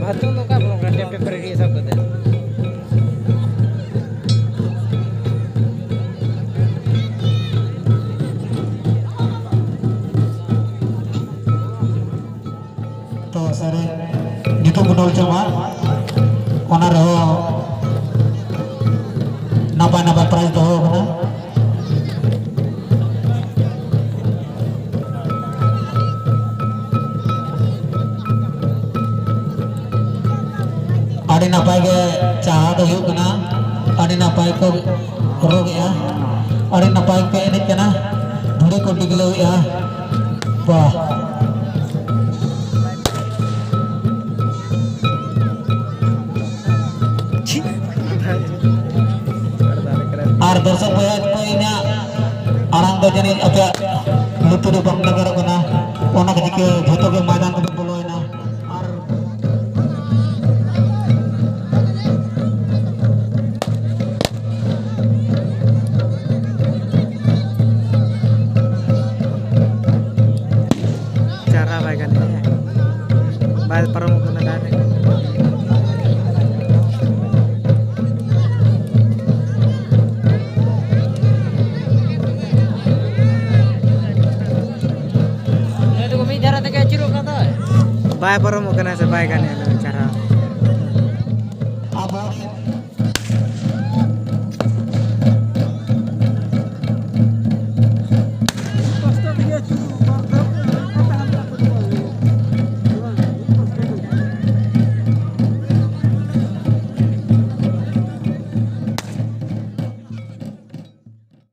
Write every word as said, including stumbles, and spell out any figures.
ᱵᱷᱟᱛᱩ ᱫᱚ ᱚᱠᱟ ᱵᱚᱞᱚᱠ ᱨᱮ ᱴᱮᱯ ᱴᱮᱯ ᱯᱮᱨᱮᱡ ᱥᱟᱵ ᱠᱟᱛᱮ? ᱛᱚ ᱥᱟᱹᱨᱤ ᱧᱩᱛᱩᱢ ᱩᱰᱩᱠ ᱦᱚᱪᱚ ᱢᱟ, ᱚᱱᱟ ᱨᱮᱦᱚᱸ ᱱᱟᱯᱟᱭ ᱱᱟᱯᱟᱭ ᱯᱨᱟᱭᱤᱡᱽ ᱫᱚᱦᱚ ᱟᱠᱟᱱᱟ᱾ ᱟᱹᱰᱤ ᱱᱟᱯᱟᱭ ᱜᱮ ᱪᱟᱦᱟ ᱫᱚ ᱦᱩᱭᱩᱜ ᱠᱟᱱᱟ, ᱟᱹᱰᱤ ᱱᱟᱯᱟᱭ ᱠᱚ ᱨᱚᱜᱮᱜᱼᱟ, ᱟᱹᱰᱤ ᱱᱟᱯᱟᱭ ᱠᱚ ᱮᱱᱮᱡ ᱠᱟᱱᱟ, ᱫᱷᱩᱲᱤ ᱠᱚ ᱰᱤᱜᱽᱞᱟᱹᱣᱮᱜᱼᱟ᱾ ᱵᱟᱦ! ᱟᱨ ᱫᱚᱨᱥᱚᱠ ᱵᱚᱭᱦᱟ ᱠᱚ, ᱤᱧᱟᱹᱜ ᱟᱲᱟᱝ ᱫᱚ ᱡᱟᱹᱱᱤᱡ ᱟᱯᱮᱭᱟᱜ ᱞᱩᱛᱩᱨ ᱨᱮ ᱵᱟᱝ ᱱᱟᱜᱟᱨᱚᱜ ᱠᱟᱱᱟ, ᱚᱱᱟ ᱠᱷᱟᱹᱛᱤᱨ ᱛᱮ ᱡᱷᱚᱛᱚ ᱜᱮ ᱢᱚᱭᱫᱟᱱ ᱨᱮᱵᱚᱱ ᱵᱚᱞᱚᱭᱮᱱᱟ᱾ ᱟᱨ ᱪᱟᱨᱟ ᱵᱟᱭ ᱜᱟᱱᱚᱜᱼᱟ, ᱵᱟᱭ ᱯᱟᱨᱚᱢᱚᱜ ᱠᱟᱱᱟ ᱰᱟᱦᱟᱨ ᱨᱮ᱾ ᱩᱱᱤ ᱫᱚ ᱢᱤᱫ ᱫᱷᱟᱨᱮ ᱛᱮᱜᱮ ᱟᱹᱪᱩᱨᱚᱜ ᱠᱟᱱ ᱫᱚᱭ᱾ ᱵᱟᱭ ᱯᱟᱨᱚᱢᱚᱜ ᱠᱟᱱᱟ ᱥᱮ ᱵᱟᱭ ᱜᱟᱱᱮᱜᱼᱟ ᱱᱩᱭ ᱪᱟᱨᱟ᱾